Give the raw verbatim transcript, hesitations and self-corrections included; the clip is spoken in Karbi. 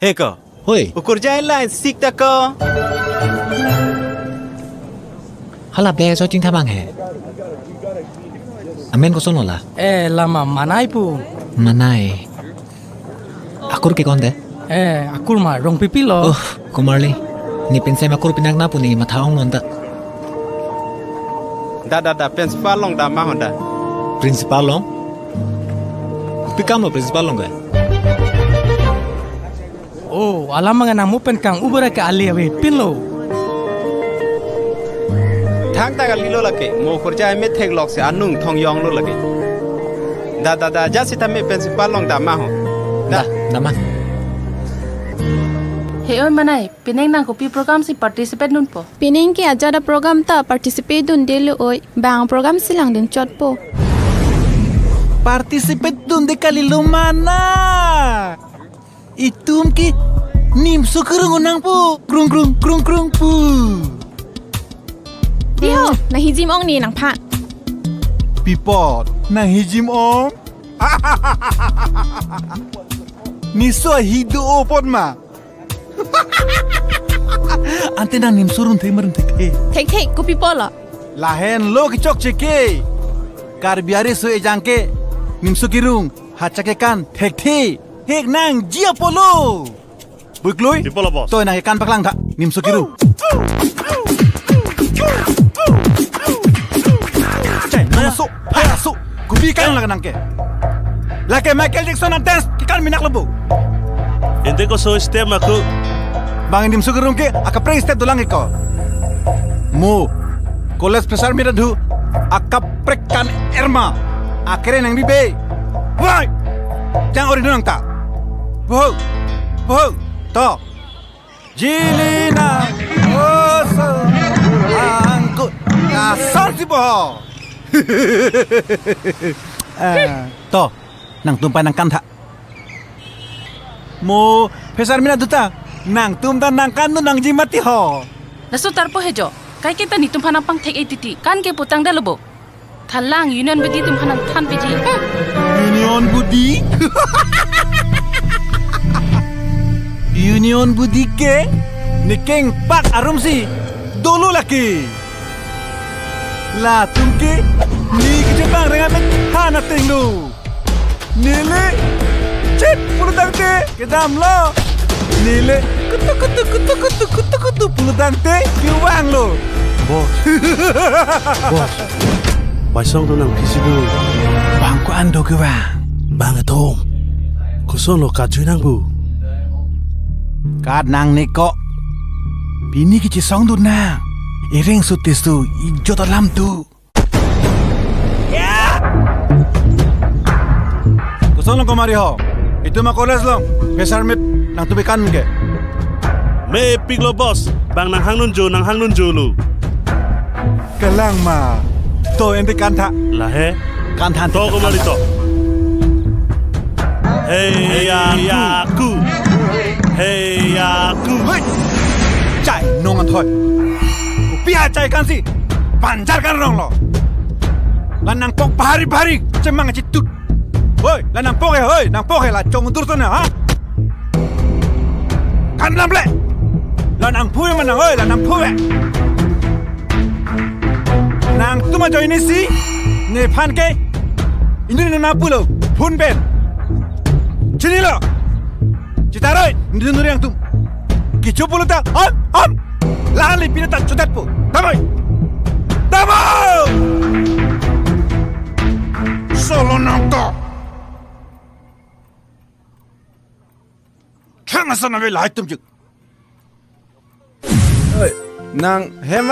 He ko. Hoi. Ukur jai line sik ta ko. Hala be so chingthamang he. Amen kosonlo la? Eh, lama Manai pu. Manai. Akur ke konte? Eh, akur ma Rongpipi lo. Oh, Kumarli. Ne pensi akur pinak na pu ne matha ong lonta. Da, da, da, principal along da ma ho da. Principal along? Pi kam lo principal along ke? Oh, alam mangan amu pen kang ubera ke ali ave pinlo. Thangta kalilo lake, mo kurja methek lok si anung thong yong lo lake. Da, da, da, ja sitame principal along da ma ho. Da. Da, da ma. He oi Manai, pining nang kopi program si participate dunpo? Pining ke ajat a program ta participate dunde lo oi, bang program si langdun chotpo. Participate dunde kalilo Manai. Itum ke nimso kerung nangpo, krung krung krung krung pu. Diho, nang hijim ong ne nangphan. Pi apot, nang hijim ong? Ne so hidu apot ma. Ante nang nimso run the ma run thekthe? Thekthe, kopi apotlo? Lahenlo kechokche ke. Karbi ari so ejang ke nimso kerung, hacha kekan thekthe. Hek nangji apotlo. Buiklui. Pi apotlo, boss? To nang kekan paklang tha, nimso kerung. Chai, nang so, ha, so. Kopi kan lake nang ke? Lake Michael Jackson an dance kekan minak lo bo. Ente ko so step ma ko. Bang nimso kerung ke akaprek step dolang ke ko. Mo college fresher meet adhu akaprek kan erma. Akere nang bibe. Wai. Jang ori nang ta. Bo. Bo. To. Jilina oso angkut asar si boho. Eh, to, nangtum pai nangkan tha. Mo fresher meet adhu ta, nangtum ta nangkan tu nangji mati ho. Laso tarpo he jo, kaike ta netum aphan nangpangthek-e titi, kan ke putang dalo bo. Thalang Union Bodi atum aphan nangthan peji. Union Bodi? Union Bodi ke ne kengpak arum si dolo lake. Latum ke ne kejepang reng amet han ateng lo. Neli chit pulotangte kedamlo. Neli kutu kutu kutu kutu kutu kutu pulotangte kevanglo. Boss. Boss. Baisong do nang kisi do. Bang ko-an do kevang? Bang atum. Kosonlo kajui nang bu? Kat nang ne ko. Pini kechisong do nang. Iring su tis tu ijot alam tu. Kosonlo Kumari ho? Itum a college along fresher meet nangtum kekan ke? Mepiklo boss, bang nanghang nunjo, nanghang nunjo lo. Kalang ma. To ente kan tha. Lahei. Kan tha. To Kumari to. Hei aku. Hei aku. Hei. Chai nong anthoi. Kopi achai kan si. Panjar kan rong lo. La nangpok bahari bahari chemang achitut. Hoi, la nangpok he, hoi, nangpok he la chongdur to na, ha? Kan lam le. La nangphu he ma nang, hoi, la nangphu he. Nangtum ajoine si, nephan ke, inut nang pulo, phone pen. Chinilo. Chitaroi, nuri nuri nangtum. Kecho pulo ta, am, am. Lahan le pina ta chodat po. Damoi. Damoi. Solo nang to. Chang asa na ve lahai tum juk. Oi, nang hema.